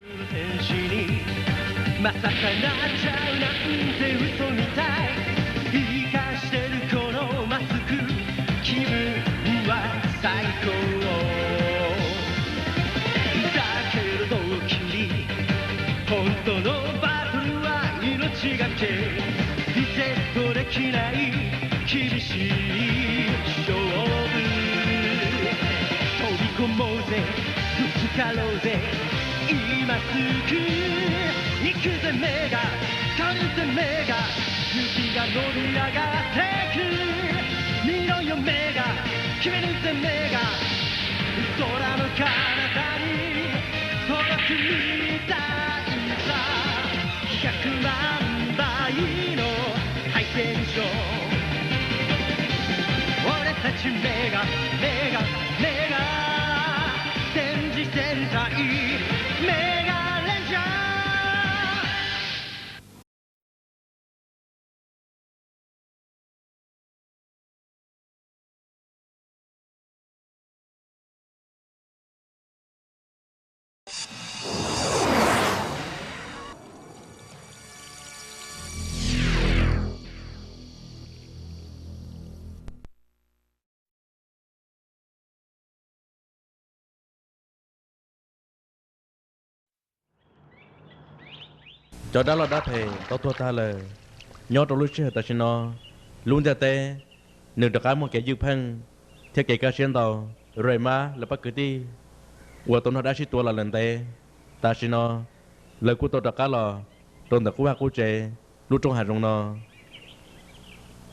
天使にまさかなっちゃうなんて嘘みたい。生かしてるこのマスク、気分は最高。だけどドッキリ、本当のバトルは命がけ。リセットできない 厳しい勝負。飛び込もうぜ、ぶつかろうぜ、今すぐ。行くぜ目が、光るぜ目が、雪が伸び上がっていく。見ろよ目が、決めるぜ目が、空の彼方に届く未来さ。百万倍のハイテンション。俺たちメガ、メガ、メガ、電磁戦隊、メガレンジャー。 Cov dab loj dab phem tau tuag tag lawm. Nyob rau lub sij hawm tam sim no, lub ntiaj teb nws rov qab muaj kev ywj pheej thiab kev kaj siab ntau. Rais Mab lawv pab kwv tij uas tau nrog dab sib tua los lawm ntev, tam sim no lawv kuj tau rov qab los rau ntawm qub vaj qub tsev lub roob hav zoov no.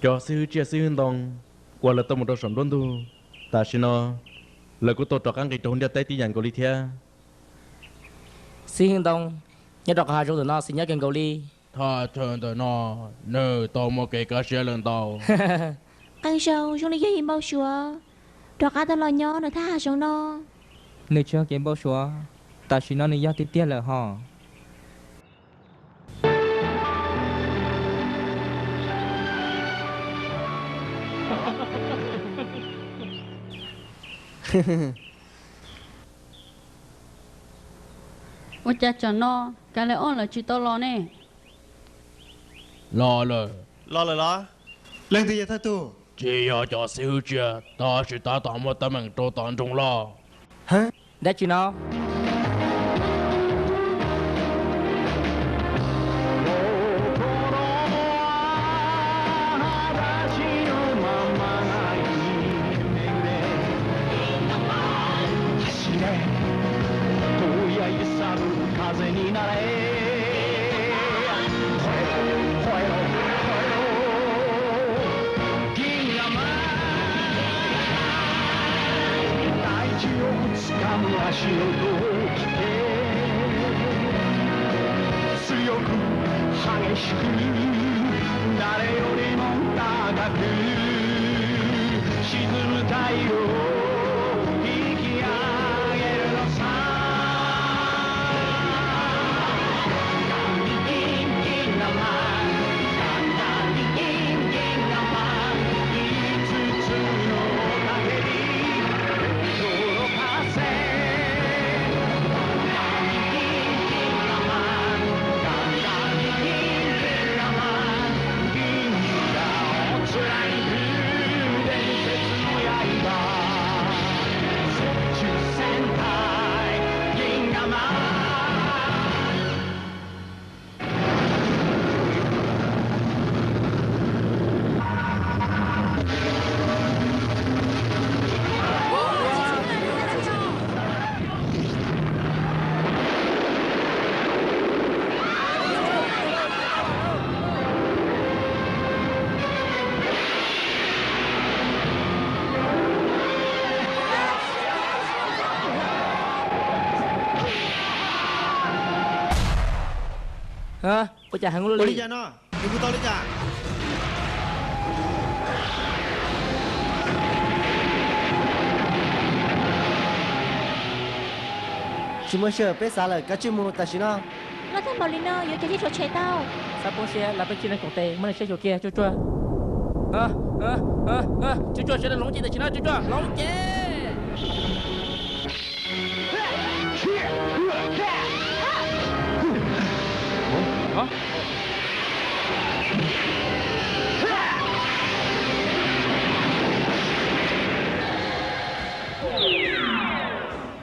Cov xib hwb tsiaj xib hwb ntoo uas lawv tau mus rau saum nruab ntug, tam sim no lawv kuj tau rov qab nqis rau hauv ntiaj teb tib yam nkaus li thiab. Xib hwb ntoo, nyob rau qhov hav zoov ntawm no xis nyob kawg nkaus li. Thaj chaw ntawm no nws tau muaj kev kaj siab lawm ntau. Qee zaug zoo li yog ib npau suav rov qab tau los nyob ntawm thaj hav zoov no. Nws tsis yog kev npau suav, tam sim no nws yog tiag tiag lawm hos. Ua cas tsam no Ka Li Ob lawv tsis tau los ne? Los lawm. Los lawm los? Leej twg yog thawj tug? Tsis yog cov xib hwb tsiaj, tab sis tab tom muaj teeb meem rau tom nroog loj. Dab tsi no? Ua cas heev ua li cas no? Nws mus tau li cas? Tsis muaj sij hawm peb xav lawm, kav tsij mus tam sim no. Loj tag npaum li no yuav cas thiaj rhuav tshem tau? Txhob poob siab, los peb tsij nees koom tes muab nws siab xyuas kiag. Tsuag tsuag, tsuag tsuag, sawv daws hloov ces tam sim no, tsuag tsuag, hloov ces.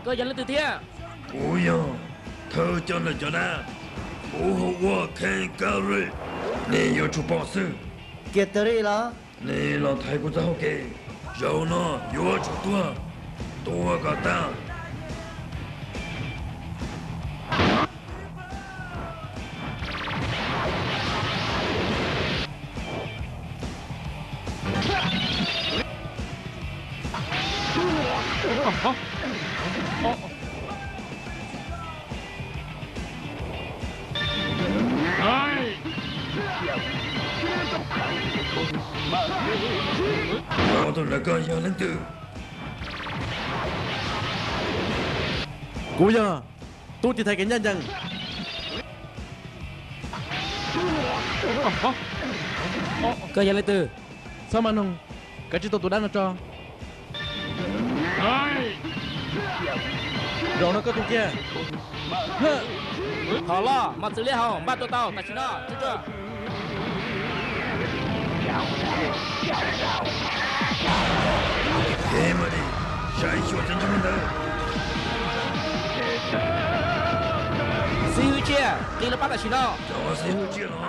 Koj yog leej twg thiab? Kuv yog thawj coj ntawm cov dab, kuv hu ua Kheej Kari. Nej yuav tsum pom xwb. Kiag tag li los? Nej los thaiv kuv txoj hau kev, zaum no yuav tsum tuag, tuag kom tag. Tus ntawm koj yog leej twg? Kuv yog tub tiv thaiv kev ncaj ncees. Koj yog leej twg? Txhob maj noog, kav tsij tua tus dab no tso. Zaum no koj tua kiag. Thov los, mos txwv liab hau, npaj tua tau tam sim no. Saib xyuas txiv ntsuj plig ntawd. Xib hwb Tsiaj, nqis los pab tam sim no. Cov xib hwb Tsiaj los.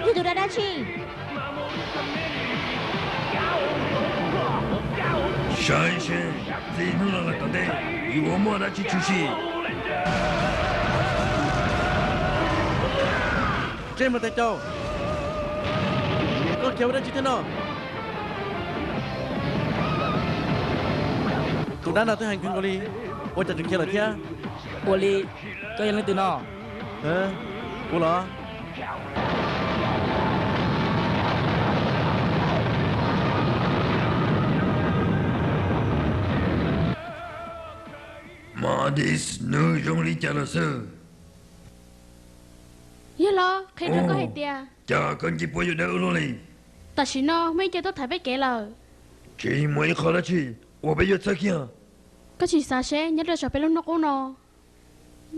Yog tus dab dab tsi? Saib seb, txij hnub no los tom ntej yuav muaj dab tsi tshwm sim. Tsej muag tes cau, koj khiav ua dab tsi thiab no? Tus dab no twb heev kawg nkaus li, ua cas tseem khiav lawm thiab? Ua li, koj yog leej twg no? Kuv los? Madis, nws zoo li cas lawm xwb? Yog los qhia rau koj hais tias, cas koj nce puab yuav dawb luaj li? Tam sim no muaj ib co tuaj thaiv peb kev lawm. Tsis muaj ib qho dab tsi uas peb yuav txhawj kiag? Koj tsis xav seb nyob rau saum peb lub hnub qub no,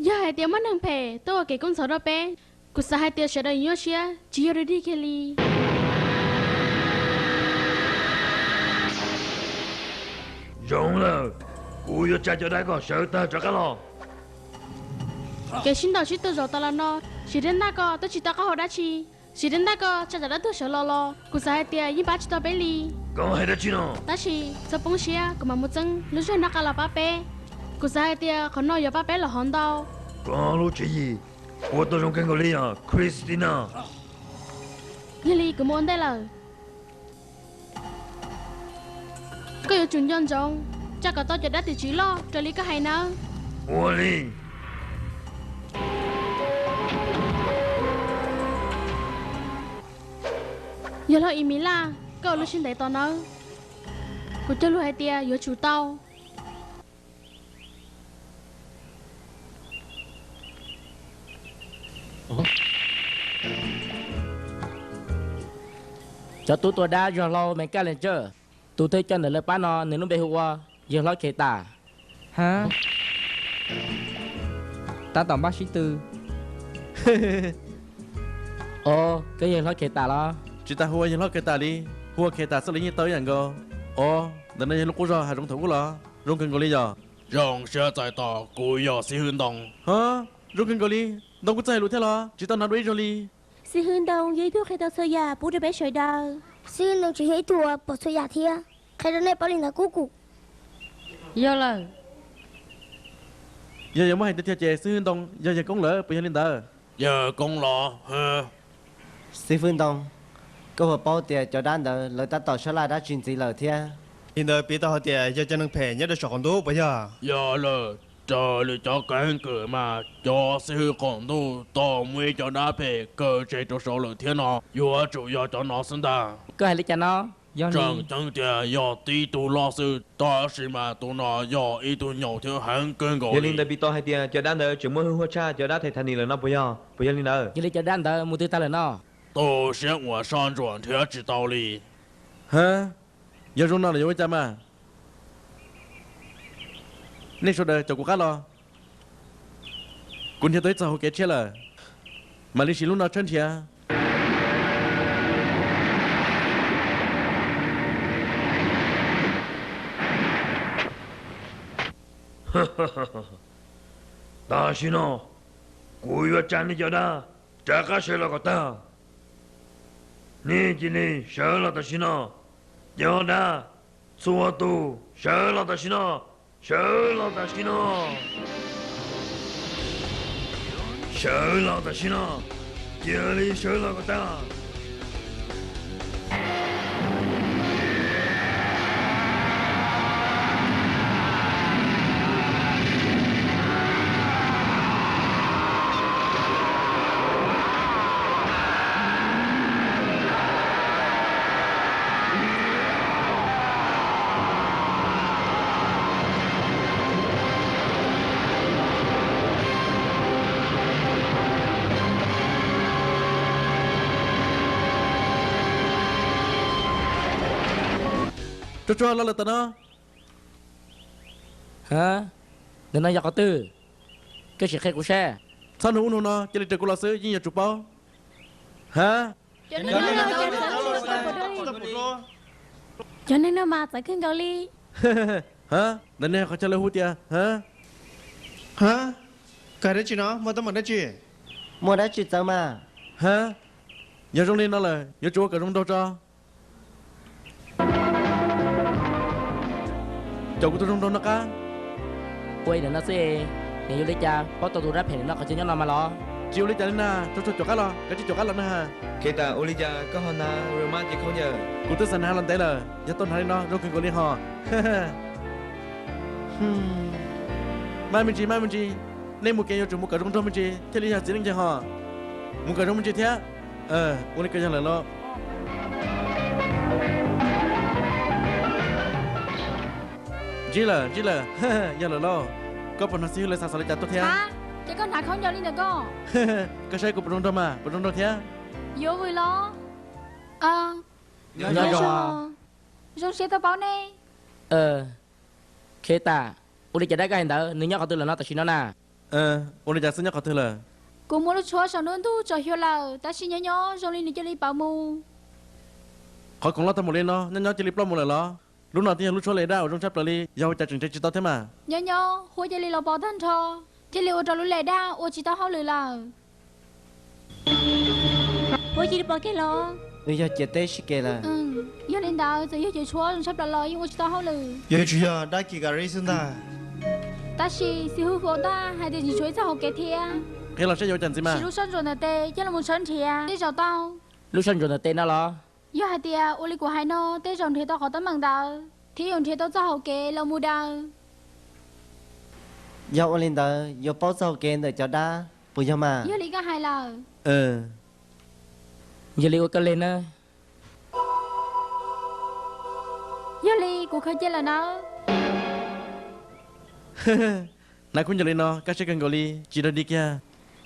yog hais tias muaj neeg phem tuaj ua kev kub ntxhov rau peb, kuv xav hais tias sawv daws nyuaj siab tsis yog dig dig kiag li. Zoo lawm, kuv yuav tsa cov dab kom sawv tag rov qab los. Kev sib ntaus sib tua zaum tas los no, sim dab ntaj ko twb tsis tau qab hau dab tsi. Sim dab ntaj ko tsa cov dab tuag sawv los los kuv xav hais tias yeej pab tsis tau peb li. Koj hais dab tsi no? Tab sis txhob poob siab, kuv mam mus txeeb lub zog noj qab los pab peb. Kuv xav hais tias qhov no yuav pab peb los hov ntau. Koj lub tswv yim ua tau zoo kawg nkaus li os Christina. Yog li kuv mus ua ntej lawm. Koj yuav tsum nco ntsoov tsa kom tau cov dab tim tswv loj raws li koj hais nawb. Ua li. Yog hlob Imilaj, koj ua lub siab ntev tos nawb. Kuv cog lus hais tias yuav tsum tau. Cov tub tua dab yog hlob Mev Kaj Lees Tsawj, tus thawj coj ntawm lawv pab no nws lub npe hu ua yawg hlob Khev Tas. Ha, Tab tom npaj sib tw. Os, koj yog hlob Khetas los? Tsis tas hu ua yog hlob Khetas li, hu ua Khetas xwb los yeej tau ib yam nkaus. Os, ntawm no yog lub qub zos hav zoov thaum ub los? Zoo kawg nkaus li yog. Zoo siab txais tos, kuv yog xib hwb Ntoo. Ho, zoo kawg nkaus li. Ntoo kuj txawj hais lus thiab los? Tsis tau hnov dua ib zaug li. Xib hwb Ntoo yog ib tug qhia tau txhua yam pub rau peb sawv daws. Xib hwb Ntoo tseem yog ib tug uas pom txhua yam thiab. Qhia rau nej paub li ntawd kuj kum. Yog lawm. Yog yuav muab hais tiag tiag ces xib hwb Ntoo yog yawg koob lawm, puas yog li ntawd? Yawg koob los? Xib hwb Ntoo, koj puas paub tias cov dab ntawd lawv tab tom sab laj dab tsi ntxiv lawm thiab? Li ntawd piv tau hais tias yog cov neeg phem nyob rau saum qaum ntuj puas yog? Yog lawm, raws li cov keeb kwm mas cov xib hwb qaum ntuj tau muab ib co dab phem kaw tseg rau saud lawm thiab no, yuav tsum yog cov no xwb ntag. Koj hais li cas no? Tseem ceeb tias yog tib tug loj xwb, tab sis mas tus no yog ib tug nyaum thiab heev kawg nkaus. Yog li ntawd piv tau hais tias cov dab ntawd tseem muaj hwj huam tshaj cov dab Thaithanis lawm no puas yog? Puas yog li ntawd? Yog li cov dab ntawd mus twg tag lawm no? Tu siab uas soj ntsuam nrhiav tsis tau li. Ha, yog zoo no los yuav ua cas mas? Nej sawv daws caum kuv qab los. Kuv nrhiav tau ib txoj hauv kev tshiab lawm, mam li siv lub no tshawb nrhiav. Tam sim no kuv yuav tsa nej cov dab rov qab sawv los kom tag. Nej cia li sawv los tam sim no. Cov dab, txhua tus sawv los tam sim no. Sawv los tam sim no. Sawv los tam sim no. Cia li sawv los kom tag. Tsuag tsuag los lawm tam no. Ha, ntawm no yog qhov twg? Koj sim qhia kuv saib. Txhob nug ub nug no, cia li raws kuv los xwb yeej yuav tsum paub. Ha, cov neeg no mas txawv kawg nkaus li. Ha, ntawm no qhov chaw lawv hu tias ha. Ha, kawm dab tsi no? Muaj teeb meem dab tsi? Muaj dab tsi txawv mas? Ha, yog zoo li no lawm yuav tsum ua kom zoo nraug tso. Caum kuv tus zoo nraug no qab. Ua li ntawm no xwb, nws yuav ua li cas paub tau tus dab phem no qhov chaw nyob no mas los? Tsis ua li cas li na, tsuag tsuag caum qab los, kav tsij caum qab los na. Khetas, ua li cas koj ho hnav Roma cev khaub ncaws? Kuv twb xav hnav los ntev lawm, yog tau hnav li no zoo kawg nkaus li ho. Maj me ntsis, maj me ntsis, nej mus kev yuav tsum mus kom zoo nraug me ntsis thiaj li yog txiv neej ntse ho. Mus kom zoo me ntsis thiab. Ua li ko yog lawm lauj. Ntsib lawm, ntsib lawm. Yog lawm lauj. Koj puas hnov xib hwb lawv xav xav li cas tuaj thiab? Ces koj hnav khaub ncaws li ntawm koj. Koj saib kuv puas zoo nraug mas, puas zoo nraug thiab? Yuav vwm los? Nyob zoo. Zoo siab tau paub nej. Khetas, ua li cas dab koj hais ntawd, nws nyob qhov twg lawm no tam sim no na? Ua li cas xwb, nyob qhov twg lawm? Kuv muab lub tshuab saum nruab ntug tso xyuas lawm, tab sis nyob nyob zoo li nws cia li pawv mus. Qhov khoom loj tag npaum li no nyob nyob cia li ploj mus lawm los? Lub no twb yog lub tshuab les daj uas zoo tshaj plaws li, yog ua cas tseem nrhiav tsis tau thiab mas? Nyob nyob huab cia li los pov tag nrho, thiaj li ua rau lub les daj ua tsis tau hauj lwm lawm. Huab cia li pov kiag los? Nws yog ciam teb sib ke lawm. Yog li ntawd txawm yog cov tshuab zoo tshaj plaws los yeej ua tsis tau hauj lwm. Yuav tsum yog dab kis kas ris xwb ntag. Tab sis xib hwb Fo Taj hais tias tseem tshuav ib txoj hauv kev thiab. Qhia los saib yuav ua cas ntxiv mas. Siv lub soj ntsuam ntawm tes coj los mus tshawb nrhiav, tej zaum tau. Lub soj ntsuam ntawm tes no los? Yog hais tias ua li kuv hais no, tej zaum nrhiav tau qhov teeb meem ntawd thiab yuav nrhiav tau txoj hauv kev los mus daws. Yog ua li ntawd yuav paub txoj hauv kev ntawm cov dab puas yog mas? Yog li koj hais lawm. Yog li ua koj leg nawb. Yog li kuv khaws cia lawm nawb. Hnav khaub ncaws li no kaj siab kawg nkaus li, tsis dag dig kiag.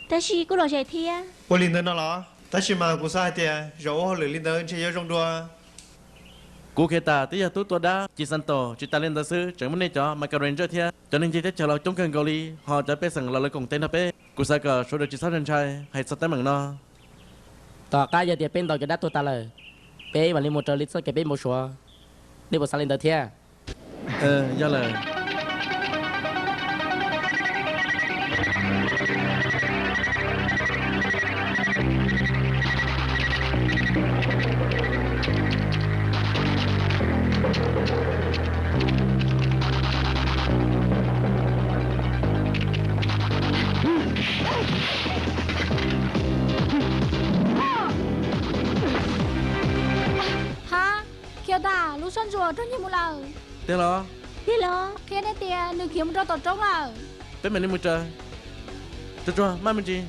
Tab sis kuj lom zem thiab. Ua li ntawd no los? Tab sis mas kuv xav hais tias zaum ua hauj lwm li ntawd ntshe yuav zoo dua. Kuv qhia tas twb yog tub tua dab Ci Xas Tos, tsis tas li ntawd xwb tseem muaj nej cov Macas Rangers thiab. Cov neeg ncig teb chaws los coob kawg nkaus li, ho cov pej xeem los lawv koom tes nrog peb. Kuv xav kom sawv daws tsis txhob ntshai hais txog teeb meem no. Tom qab yog tias peb ntaus cov dab tuag tas lawm, peb mam li mus raws li txoj kev peb npau suav. Nej puas xav li ntawd thiab? Yog lawm. Ha, khiav tas, lub sab ntsuas raug nyiag mus lawm. Tiag los? Tiag los? Qhia nej tias nws khiav mus rau tom roob lawm. Peb mam li mus raws. Tsuag tsuag, maj me ntsis.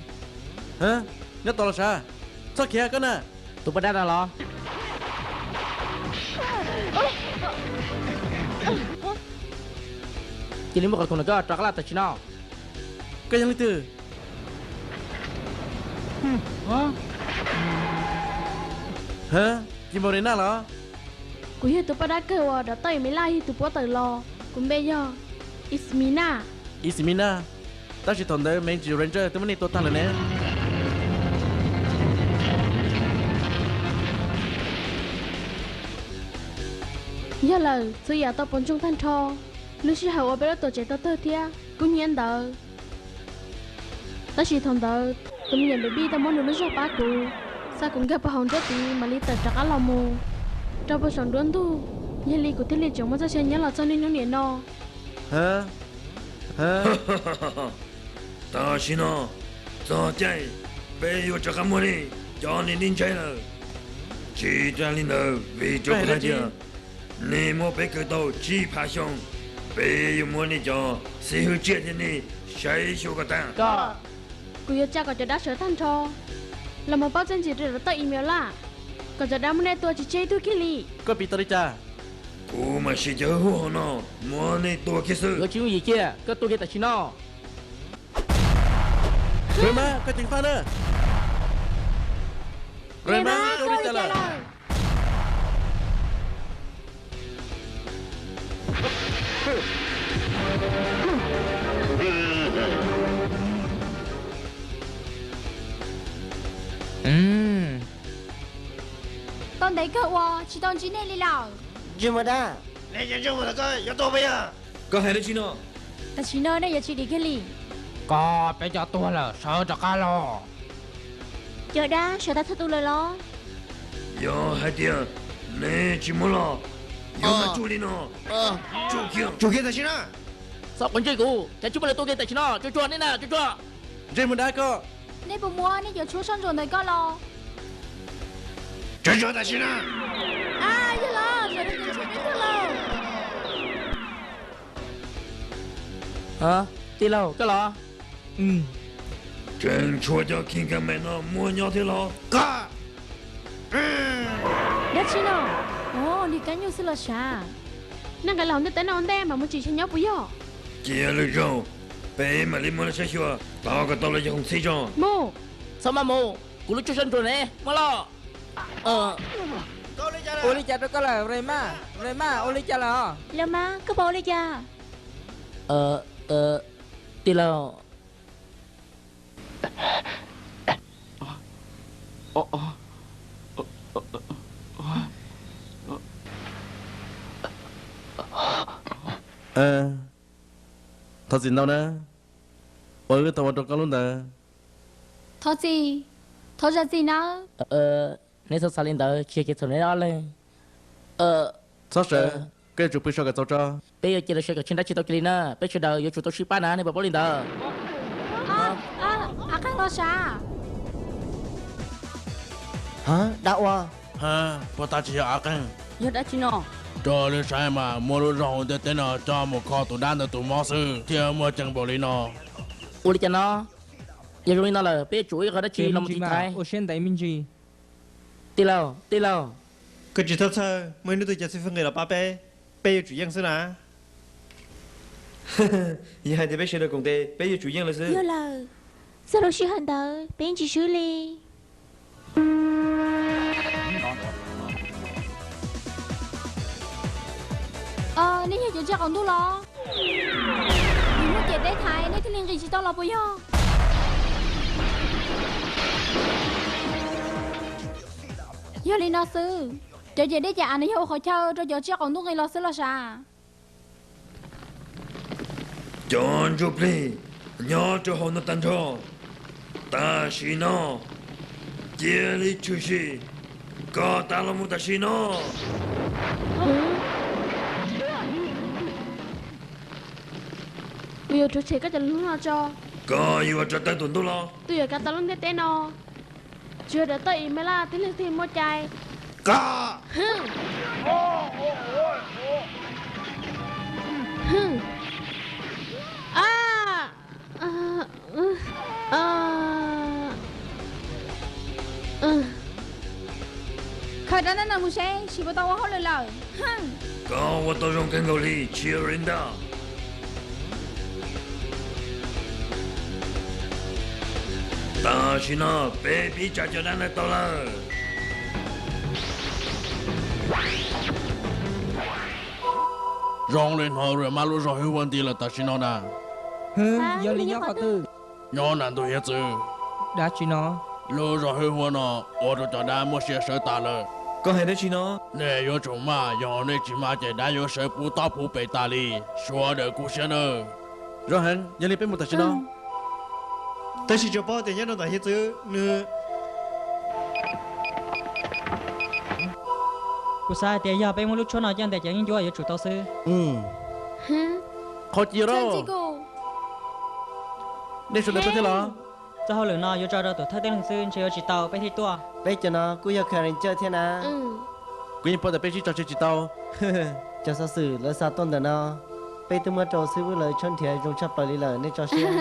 Nyob tos los sav, txhob khiav koj na. Tus poj dab no los? Cia li muab qhov khoom ntawm koj rov qab los tam sim no. Koj yog leej twg? Ci Npau Ris Naj los? Kuv yog tus poj dab kawg uas dov toj Is Mis Naj yog tus puab tawm los. Kuv npe yog Is Mis Naj. Is Mis Naj? Tab sis thaum ntawd Mej Ntsis Ranger twb muab nej tua tag lawm ne. Yog lawm, txhua yam tau pom ntsoog tag nrho. Lub sij hawm uas peb lub tuam tsev tau tawg thiab kub hnyiab ntawd, tab sis thaum ntawd tus me nyuam Baby tau muab nws lub zog pab kuv, xa kuv nkag puag hauv nruab tid mam li tawm rov qab los mus rau puag saum nruab ntug. Yog li kuv thiaj li tseem muaj txoj sia nyob los txog niaj hnub niam no. Tam sim no txog caij peb yuav rov qab muab nej cov niam tij ntshai lawm. Tsis tas li ntawd, vim rau kuv hais tias nej muab peb kaw tau tsib phav xyoo, peb yuav muab nej cov xib hwb tsiaj thiab nej saib xyuas kom tas. Kuv yuav tsa kom cov dab sawv tag nrho los mus paub txiaj ntsig rau dov toj Is Mis Naj, kom cov dab muab nej tua tsis tseg ib tug kiag li. Koj piv tau li cas? Kuv mam siv cov hwj huam hauv no muab nej tua kiag xwb. Yuav tsis yooj yim kiag, koj tua kiag tam sim no. Rema, koj ceev faj na. Rema, koj ua li cas lawm? Tau ntev kawg uas tsis tau ntsib nej li lawm. Ntsej muag dab, nej cov ntsej muag ntawd koj yuav tua puas yog? Koj hais dab tsi no? Tam sim no nej yuav tsis dim kiag li. Koj, peb cov tuag lawm, sawv rov qab los. Cov dab sawv tag txhua tus lawm los? Yog hais tias nej tsis mus los, yuav tsum li no. Tsum kiag tam sim na. Txhob quav ntsej kuv, cas tsis muaj lawv tua kiag tam sim no, tsuag tsuag nej na, tsuag tsuag. Ntsej muag dab koj. Nej puas muab nej cov tshuab soj ntsuam ntawm koj los? Tsuag tsuag tam sim na. Yog los, sawv daws ceev tshuaj peb tug lawm. Tij laug, koj los? Tseem tshuav cov King Kame no muaj nyob thiab los? Dab tsi no? Ov, niag kab nyuj xwb los sav. Nej nqis los hauv ntiaj teb no ua ntej mam mus tsim tsev nyob puas yog? Cia lwm zaug peb mam li muab lawv saib xyuas, tos kom tau lawv cov khoom txhij tso. Mus. Txhob maj mus, kuv lub tshuab soj ntsuam ne, maj los. Ua li cas rau koj lawm Rema? Rema, ua li cas lawm? Los mas koj puas ua li cas? Tij laug. Thov txim ntau na, uas wb tau ua rau koj lub ntawd. Thov txim? Thov zam txim nawb. Nej txhob xav li ntawd, tsis yog kev txhaum nej ob leeg. Txhob sawv, koj yuav tsum pw so kom txaus tso. Peb yuav cia lawv sawv kom tsheej dab tsi tau kiag li na, peb sawv daws yuav tsum tau sib pab na, nej puas paub li ntawd? Av Qeej los sav. Dab ua. Puas tas tsis yog Av Qeej? Yog dab tsi no? Raws li saib mas muaj lub zog hauv ntiaj teb no coj mus kho tus dab ntawd tus mob xwb thiaj muaj ceem npaum li no. Ua li cas no? Yog zoo li no lawm peb yuav tsum ua ib qho dab tsi los mus tiv thaiv. Ua siab ntev me ntsis. Tij laug, tij laug. Koj tsis txhob txhawj, muaj ib hnub twg cov xib fwb nqis los pab peb, peb yuav tsum yeej xwb na. Yog hais tias peb sawv daws koom tes, peb yuav tsum yeej lawv xwb. Yog lawm, txog lub sij hawm ntawd peb yeej tsis swb li. Nej yog cov tsiaj qaum ntuj los? Vim muaj ciam teb thaiv nej thiaj li nqis tsis tau los puas yog? Yog li no xwb, cov ciam dej ciam av no yog ua qhov chaw rau cov tsiaj qaum ntuj nqis los xwb los sav? Cov ntsuj plig nyob rau hauv no tag nrho, tam sim no cia li tshwm sim kom tas los mus tam sim no. Kuv yuav rhuav tshem koj cov lus hlub no tso. Koj yuav tso tawj tus ntuj los? Twb yuav kav tau lub ntiaj teb no. Tsuas yog daim tawj Imelaj tib leeg thiaj muaj cai. Koj! Khaws rab ntaj no mus seb siv puas tau ua hauj lwm lawm. Koj ua tau zoo kawg nkaus li, Chirinda. Tam sim no peb pib tsa cov dab ntawd tau lawm. Zoo li hnov Ramab lub zog hwj huam nti lawm tam sim no na. Hwv, yog li nyob qhov twg? Nyob nram ntug hiav txwv. Dab tsi no? Lub zog hwj huam no ua rau cov dab muaj sia sawv tas lawm. Koj hais dab tsi no? Nej yuav tsum maj, yog nej tsis maj ces dab yuav sawv puv toj puv pem tas li. Sawv daws kub siab nawb. Zoo heev, yog li peb mus tam sim no. Tab sis tsuas paub tias nyob rau tom hiav txwv nws. Kuv xav hais tias yog peb muab lub tshuab no coj ntes cov yeeb ncuab yuav tsum tau xwb. Qhov ci lawm. Nej sawv daws tuaj thiab los? Txoj hauj lwm no yuav tso rau tus thawj tib neeg xwb, ntshe yuav tsis tau peb thiaj tuaj. Peb cov no kuj yog kha ranger thiab na. Kuv yeej paub tias peb sib tso tseg tsis tau. Cov xov xwm lawv xa tuaj ntawm no, peb twb muab rau xib hwb lawv tshawb nrhiav zoo tshaj plaws li lawm, nej tso siab.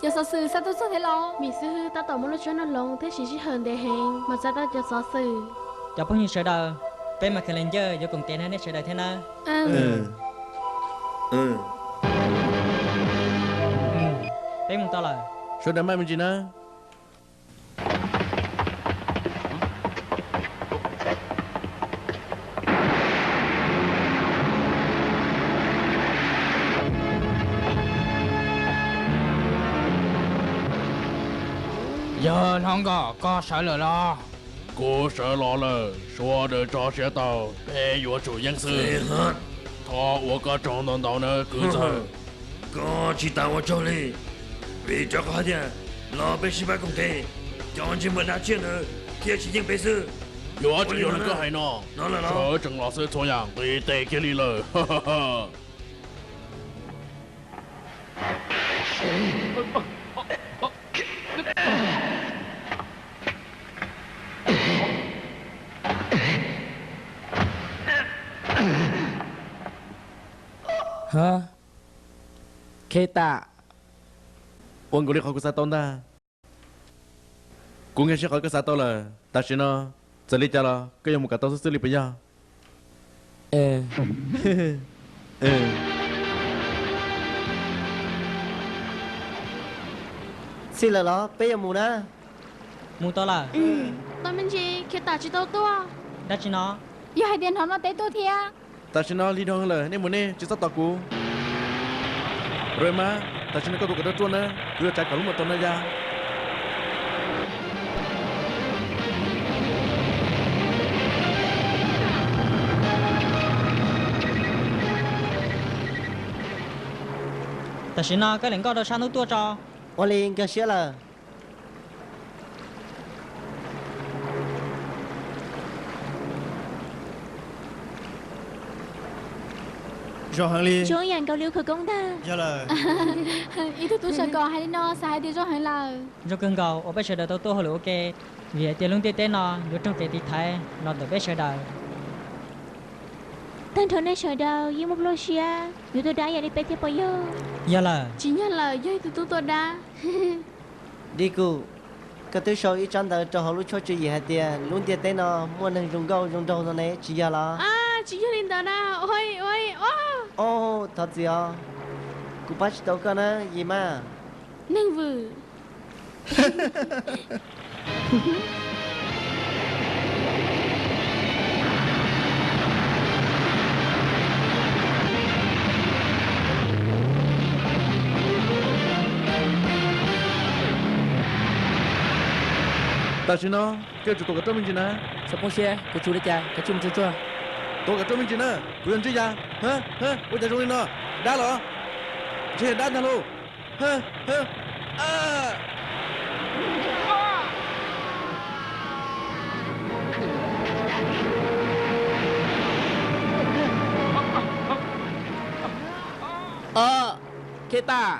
Cov xov xwm xa tuaj txog thiab los? Mim xib hwb tab tom muab lub tshuab no hloov thiab siv sij hawm ntev heev mas txais tau cov xov xwm. Cov phooj ywg sawv daws, peb mas kha ranger yuav koom kev nrog nej sawv daws thiab nawb. Peb mus tau lawm. Sawv daws maj me ntsis nawb. Yog Hlob Nkauj, koj sawv lawm los? Kuv sawv los lawm, sawv daws tso siab tau, peb yuav tsum yeej xwb. Thov ua koj tsaug ntau ntau nawb kwv tij. Koj tsis tas ua tsaug li, vim rau qhov hais tias los peb sib pab koom tes, cov ntsej muag dab tsiaj ntawd thiaj tsis yeej peb xwb. Yuav tsum yog li koj hais no, sawv tsees los xwb txhua yam nqis tes kiag li lawm. Khev tas, ua nkaus li qhov kuv xav tau ntag. Kuv nkag siab qhov koj xav tau lawm. Tam sim no txawm li cas los koj yuav mus kom tau xwb xwb li puas yog? Txhij lawm los peb yuav mus na. Mus tau lawm. Tau me ntsis khiav tas tsis tau tuaj. Dab tsi no? Yog hais tias hnov no teb tuaj thiab. Tam sim no lig dhau lawm, nej mus nej, tsis txhob tos kuv. Ramab, tam sim no koj tus kom ruaj ruaj nawb, kuv yuav tsav kom lub mos tos no ya. Tam sim no koj lim nkoj rau sab hnub tuaj tso. Ua li nkag siab lawm. Zoo heev li. Zoo ib yam nkaus li ua khawv koob ntag. Yog lawm. Ib tug tub sawv kom hais li no xav hais tias zoo heev lawm. Zoo kawg nkaus uas peb sawv daws tau tuaj hauj lwm ua ke, vim hais tias lub ntiaj teb no yuav raug kev tiv thaiv los ntawm peb sawv daws. Tag nrho nej sawv daws yeej muaj pluaj siab yuav tua dab ib yam li peb thiab puas yog? Yog lawm. Tsis yog lawm, yog ib tug tub tua dab. Diku, koj twb sau ib tsab ntawv rau hauv lub tshuab tswv yim hais tias lub ntiaj teb no muaj neeg zoo nkauj zoo nraug no ne, tsis yog los? Tsis yog li ntawd na. Oj, thov txim os, kuv pab tsis tau koj na, Yimaj. Neeg vwm. Tam sim no koj yuav tsum tuav kav roj me ntsis na. Txhob poob siab, kuv tsum li cas kav tsij mus tsuag tsuag. Tuav kav roj me ntsis na, kuv yuav ntsib yam. Ua cas zoo li no? Dab los? Ntshe yog dab ntag lauj. Khetaj,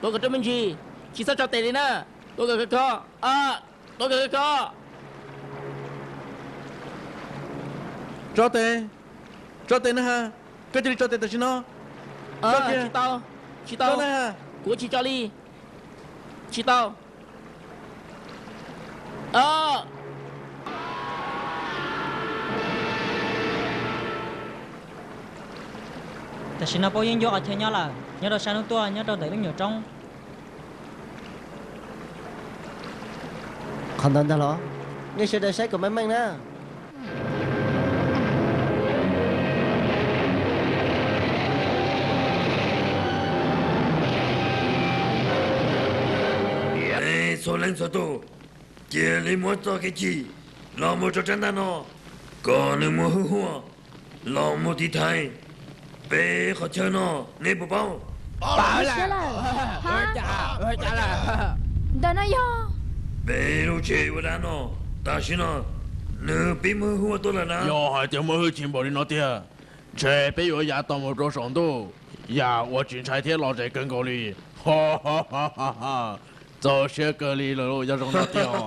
tuav kav roj me ntsis, tsis txhob tso tes li na. Tuav kav khov kho, tuav kav khov kho. Tso tes, tso tes na ha, koj cia li tso tes tam sim no. Tsis tau, tsis tau, kuv tsis tso li, tsis tau. Tam sim no paub yeeb ncuab qhov chaw nyob lawm, nyob rau sab hnub tuaj nyob rau ntawm lub nyuam roob. Qhov ntawd ntag los? Nej sawv daws saib kom meej meej na. Nej txhua leej txhua tus, cia li muab txoj kev chim los mus rau rab ntaj no, kom nws muaj hwj huam los mus tiv thaiv peb qhov chaw no, nej puas paub? Ntawm no yog peb lub tsev ua dab no. Tam sim no nws pib muaj hwj huam tuaj lawm na. Yog hais tias muaj hwj chim npaum li no tiag, ntshe peb yuav ya tau mus rau saum ntuj, yam uas tsis ntshai thiab lom zem kawg nkaus li. Txaus siab kawg li lawm, yog zoo no tiag os.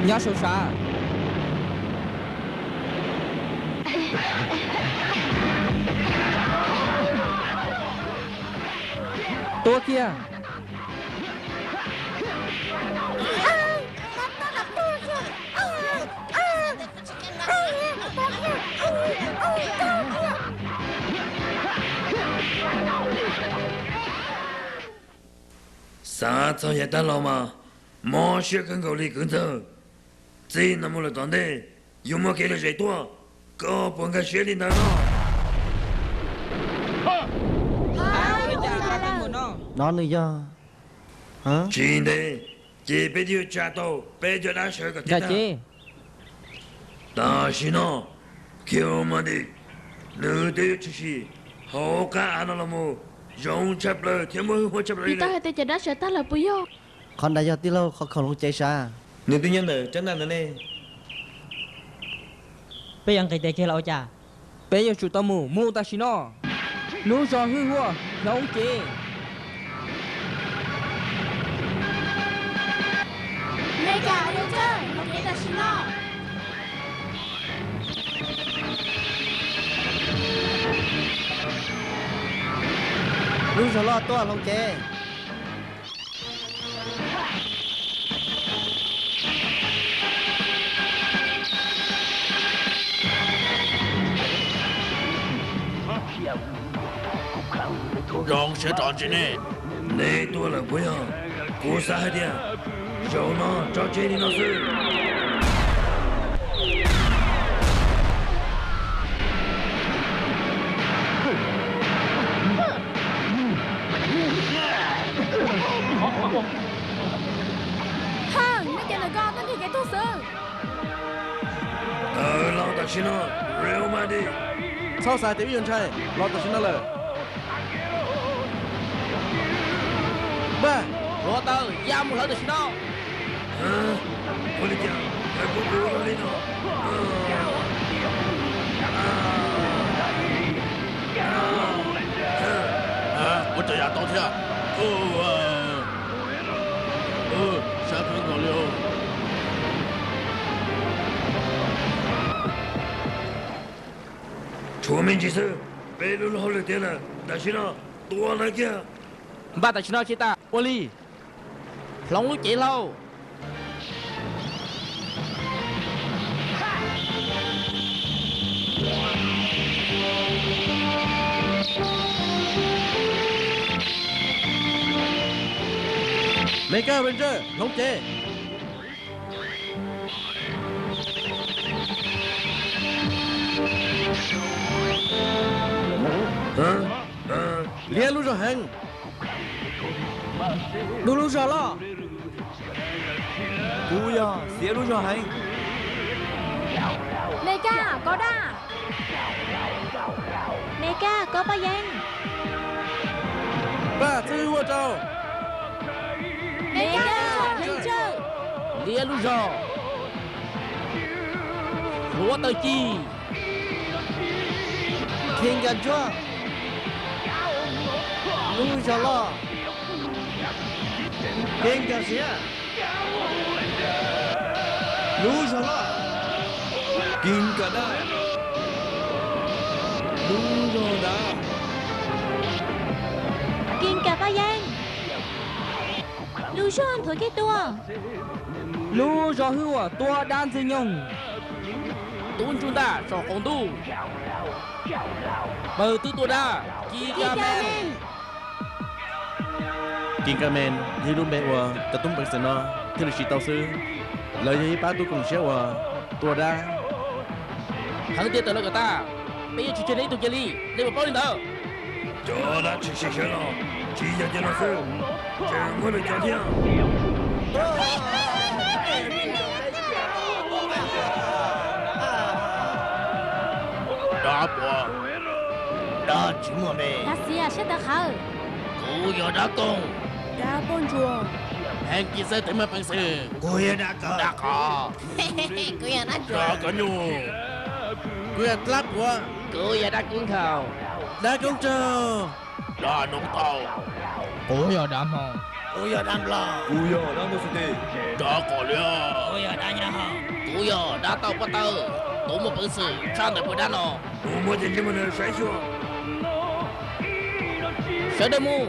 Nyob saum sav. Tua kiag. Xav txog yav tag los mas mob siab kawg nkaus li kwv ntxawg. Txij no mus lawm tom ntej yuav muaj kev lom zem tuaj, koj puas nkag siab li ntawd no? No nws yog. Tsis ntev ces peb twb yuav tsa tau peb cov dab sawv kom tag. Tam sim no Kill Madi nws twb yuav tshwm sim hauv qab av no los mus zoo tshaj plaws thiab muaj hwj huam tshaj plaws li. Tau hais tias cov dab sawv tag lawm puas yog? Qhov ntawd yog tij laug qhov khoom hloov cev sav. Nws twb nyob ntawm rab ntaj ntawd ne. Peb yuav nqis tes kiag los ua cas? Peb yuav tsum tau mus mus tam sim no. Lub zog hwj huam hloov cev. Meskas Avengers, hloov cev tam sim no. Lub zog loj tuaj hloov cev. Zoo siab rov ntsib nej. Nej tuaj lawm puas yog? Kuv xav hais tias zaum no tso tseg li no xwb. Hawj, nej cov ntawm ko tuaj nrhiav kev tuag xwb. Tawm los tam sim no, Real Madrid. Txhob xav tias wb yuav ntshai, los tam sim no lawm. Npaj, hluav taws ya mus hlawv tam sim no. Ua li cas kuv kuv los li no? Ua cas ya tau thiab? Sab kawg nkaus li. Tshuav me ntsis xwb, peb lub hauj lwm tiav lawm, tam sim no tua lawv kiag. Npaj tam sim no tsis tas, ua li. Hloov lub cev hlau. Meskas Avengers, hloov cev. Liab lub zog heev. Dub lub zog loj. Kuv yog xiav lub zog heev. Mes Kas, kov dab. Mes Kas, kov paj yeeb. Paj txwj hwj huaj rau. Mes Kas, Leej Tsawj. Liab lub zog. Hluav taws ci. Kheev Kas ntsuab. Lub zog loj. Kheev Kas siav. Lub zog loj. Kheev Kas dab. Lub zog dav. Kheev Kas paj yeeb. Lub zog nthuav kiag tua. Lub zog hwj huam tua dab ntxwg nyoog. Tub ntsuj ntaj saum qaum ntuj. Pawg twb tua dab. Kheev Kas mes. Kheev Kas mes yog ib lub npe uas cov tub peev xwm no thiaj li siv tau xwb. Lawv yog ib pab tub koom siab uas tua dab. Heev tiag tawm lawv kom tag, peb yuav tsis tseg nej ib tug kiag li, nej puas paub li ntawd? Cov dab tsis sib sawv los tsis yog cia no xwb, tseem muab lawv cov thiab. Dab puas, dab tsis muaj npe. Dab xiav siab tawv qhawv. Kuv yog dab kooj. Dab poj ntsuam. Heev Kis xab teev meej peev xwm. Kuv yog dab kawg. Dab qhov. Kuv yog dab tsuag. Dab kawg nyuj. Kuv yog dab puav. Kuv yog dab kub nkhaus. Dab koob tsaug. Dab noob taub. Kuv yog dab hmoov. Kuv yog dab nplog. Kuv yog dab muaj xu tes. Dab qos liab. Kuv yog dab nyab hau. Kuv yog dab tauj pob tawb, tus muaj peev xwm tshaj ntawm pawg dab no. Mus muab cov ntsej muag no saib xyuas. Sawv daws mus.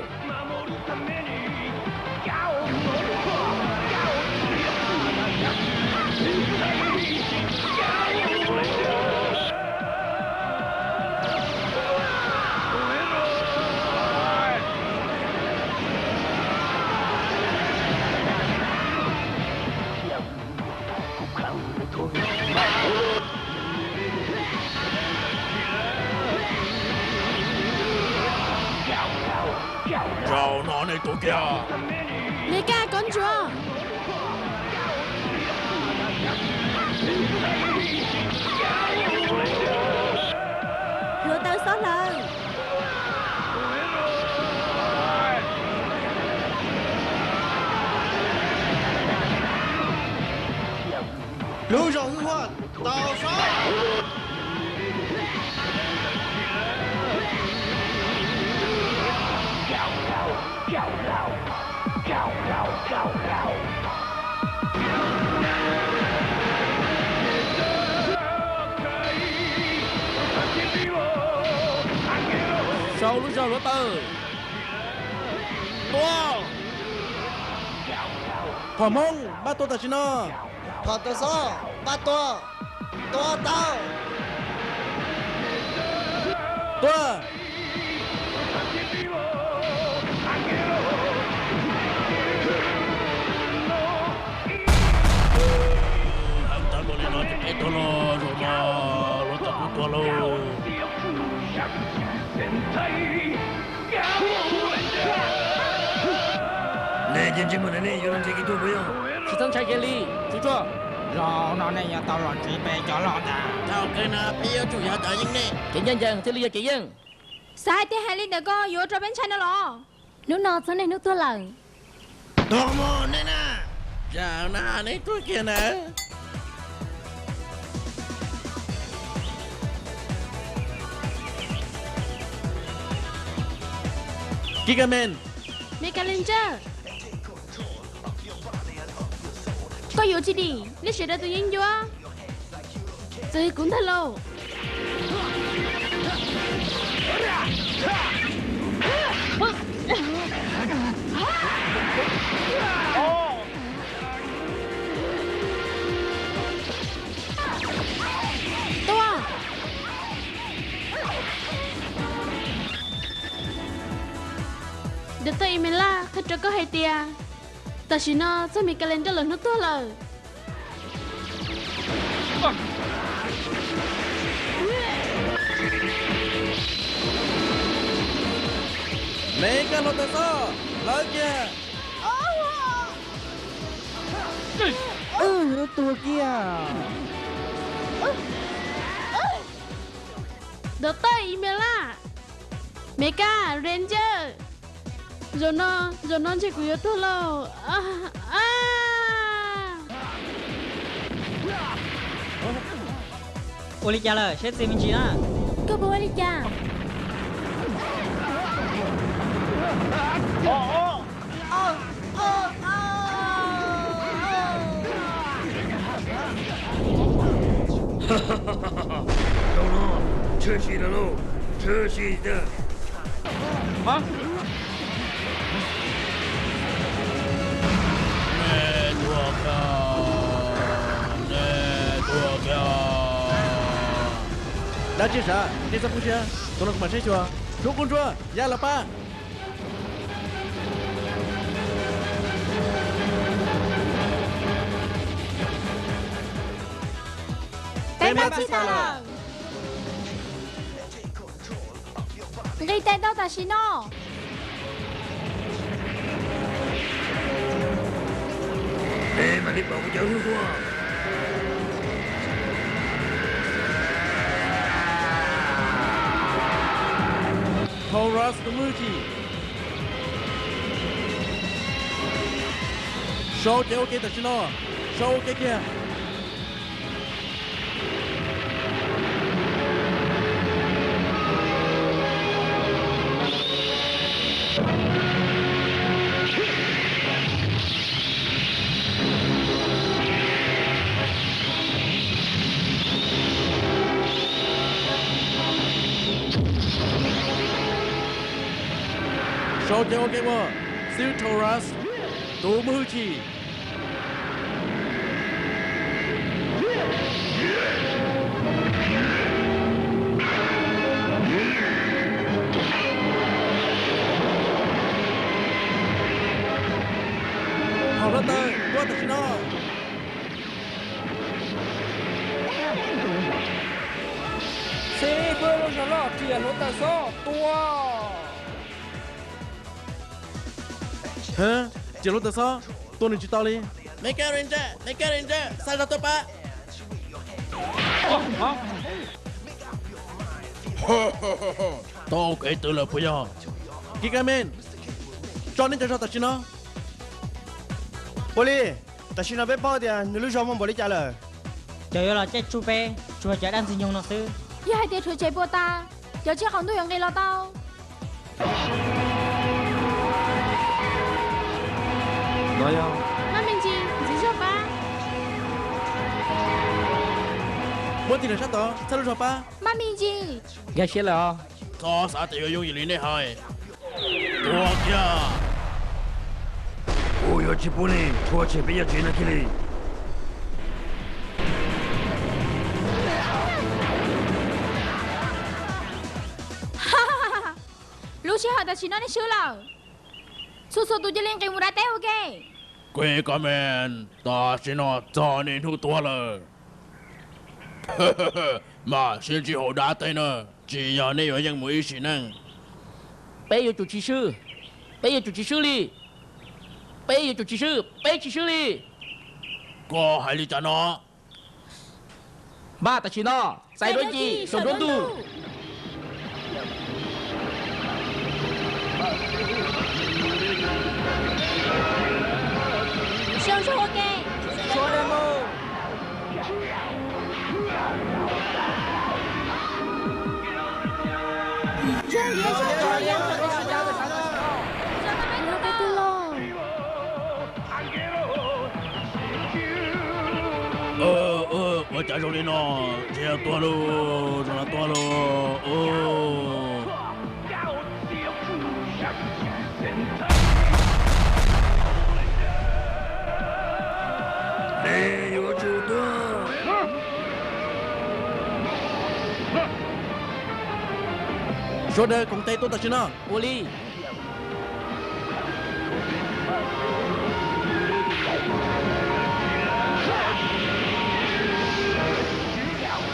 Zaum no nej tuag kiag. Mes Kas kov ntsuav. Hluav taws xob hlawv. Lub zog hwj huaj tau xob. Sau lub zog hluav taws. Tua. Phom hmoob, npaj tua tam sim no. Phom tua xob, npaj tua. Tua tau. Tua. Heev tag npaum li no ces peb tuag los zaum no, hluav taws kuj tuag lauj. Nej cov ntsej muag no nej yuav los nrhiav kev tuag puas yog? Tsis txhob ntshai kiag li, tsuj tsuag. Zaum no nej yuav tau los ntsib peb cov loj ntag. Thaum kawg no peb yuav tsum yog cov yeej nej. Kev ncaj ncees thiaj li yog kev yeej. Xav hais tias hais li ntawm koj yuav ua rau peb ntshai no los? Hnub no txog nej hnub tuag lawm. Tuag mus nej na. Zaum no nej tuag kiag ntawd. Kis Kas Mes, Mes Kas Lees Ntsawj, koj yuav tsis dim, nej sawv daws tus yeeb ncuab. Txwv kuv ntag lauj. Tuaj! Doctor Imelaj qhia rau koj hais tias tam sim no txog Mes Kas Lees Ntsawj lawm hnub tuag lawm. Hluav taws xob, lawv kiag. Wb tuag kiag. Doctor Imela, Mecha Ranger, zaum no, zaum no ntshe kuv yuav tuag lauj. Ua li cas lawm, seb txiv me ntsis na. Koj puas ua li cas? Zaum no, tshwm sim lawm lauj, tshwm sim tiag. Nej tuag kiag, nej tuag kiag. Dab tsi sav, nej txhob poob siab, tus no kuv mam saib xyuas. Hlub kub ntsuab, ya los pab. Peb pab txhij tau lawm. Nqis tes tau tam sim no. Peb mam li pauv kuv cov hwj huam. Thoros tus hwj chim, sau cov ua ke tam sim no, sau ua ke kiag. Sau cov ua ke ua, xib hwb Thoros, tus muaj hwj chim. Hom hluav taws, tuaj tam sim no. Xib hwb lub zog loj riam hluav taws xob tua. Riam hluav taws xob, tua nws tsis tau li. Mecha Ranger, Mecha Ranger, xa zog tuaj pab. Tau kev twg lawm puas yog? Kikamen, tso nej cov zog tam sim no. Ua li, tam sim no peb paub tias nws lub zog muaj npaum li cas lawm. Cov yuav los caij tsuj peb tsuas cov dab ntxwg nyoog no xwb. Yog hais tias rhuav tshem puas tas, cov tsiaj qaum ntuj yuav nqis los tau. Maj me ntsis, ntxiv zog pab. Muab tig lawm sab tod, txhaj lub zog pab. Maj me ntsis. Nkag siab lawm os. Txhob xav tias yuav yooj yim li nej hais. Tua kiag. Kuv yuav tsis pub nej rhuav tshem peb yaj tsev no kiag li. Lub sij hawm tam sim no nej swb lawm. Txhua txhua tus cia li nqis mus dav teb ua ke. Kikamen, tam sim no txog nej hnub tuag lawm. Mam sib ntsib hauv dav teb na, tsis yog nej yuav yeej mus ib sim neej. Peb yuav tsum tsis swb, peb yuav tsum tsis swb li. Peb yuav tsum tsis swb, peb tsis swb li. Koj hais li cas no? Npaj tam sim no, txais duab ci saum nruab ntug. Ua cas zoo li no, tsis yog tuag lauj, zoo li tuag lauj. Nej yuav tsum tuag. Sawv daws koom tes tuaj tam sim no. Ua li.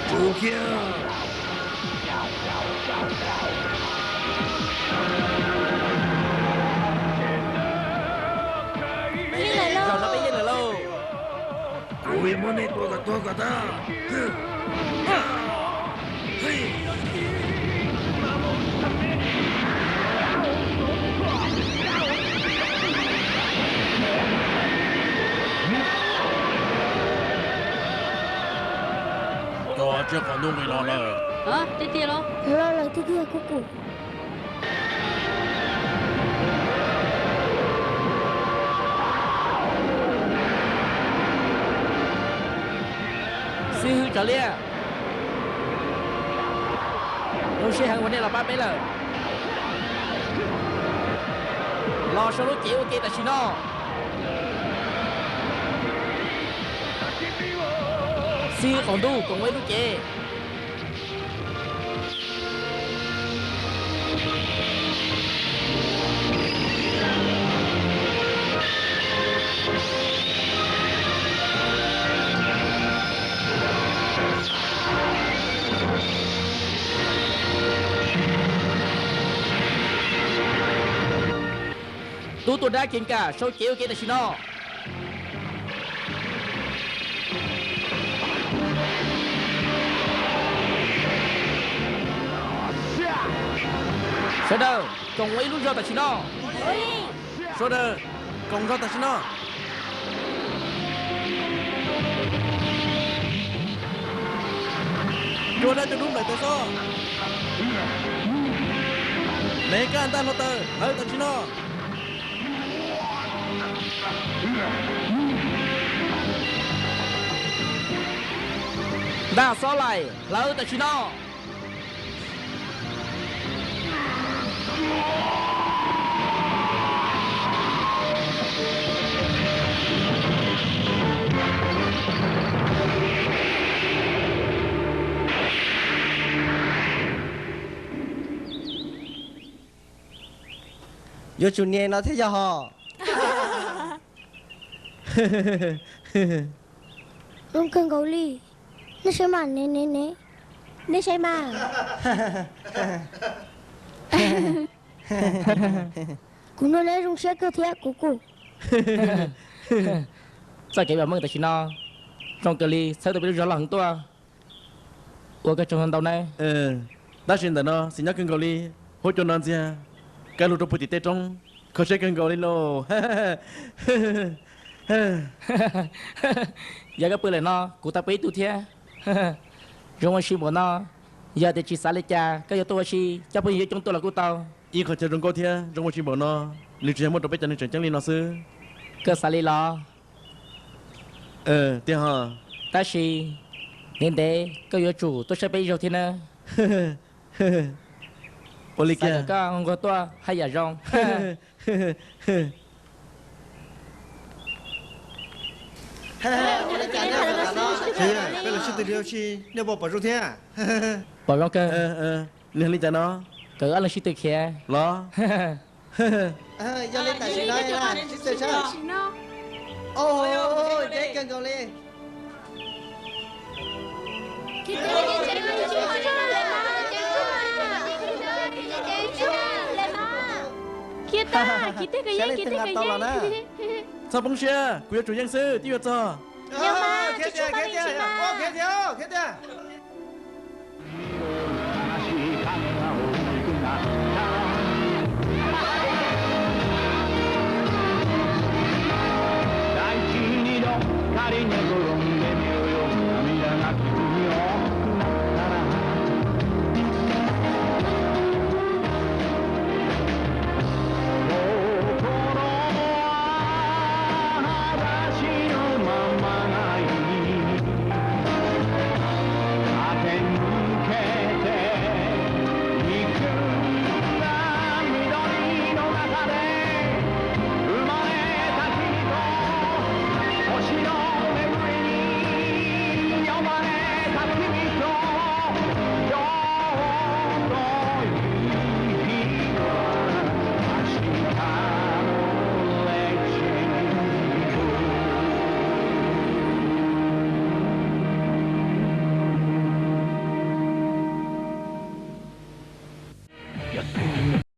Tsum kiag. Kuv yuav muab nej tua kom tuag kom tag. Cov tsiaj qhov ntuj nqis los lawm. Tiag tiag los? Los lawm tiag tiag kuv kuv. Xib hwb Tsav Liaj, zoo siab heev uas nej los pab peb lawm. Los sau lub cev ua ke tam sim no. Xib hwb Qaum Ntuj koom ua ib lub cev. Tub tuaj dab kev kam sau cev ua ke tam sim no. Sawv daws koom ua ib lub zog tam sim no. Sawv daws koom nrog tam sim no. Cua dab cua dub nplaim taws xob. Nev kaj ntaj hluav taws hlawv tam sim no. Ntaj xob laim hlawv tam sim no. Yuav tsum nias no thiab yog hos. Zoo kawg nkaus li. Nej saib mas, ne ne ne. Nej saib mas. Kuv nug neb zoo siab kawg thiab kuv kuj. Txoj kev vam meej tam sim no zoo kawg li, txhawb tau peb lub zog loj heev tuaj. Ua koj tsaug ntau nawb. Tab sis ntawm no xis nyob kawg nkaus li, huab cua no ntxiag, kaj lug rau puag tim tej roob, kho siab kawg nkaus li lauj. Yog koj pw lawm no kuv tau pw ib tug thiab. Zoo ua si npaum no, yog tias tsis xav li cas koj yuav tuaj ua si, coj phooj ywg coob tuaj los kuj tau. Ib qho chaw zoo nkauj thiab zoo ua si npaum no, nws tsuas yog muaj rau peb cov neeg tseem ceeb li no xwb. Koj xav li los? Tiag hos. Tab sis ntev ntev koj yuav tsum tuaj saib peb ib zaug thiab nawb. Ua li kiag, koj nquag tuaj haj yam zoo. Peb los sib tw li ua si, nej puas pom zoo thiab? Pom zoo kawg. Nws li cas no? Kawg ob leeg sib tw khiav los. Yog li tam sim no sib tw sab. Deb kawg nkaus li. Khiav tag, khiav tag, khiav tag. Txhob poob siab, kuv yuav tsum yeej xwb, twb yuav txog. Khiav tiag, khiav tiag, khiav tiag.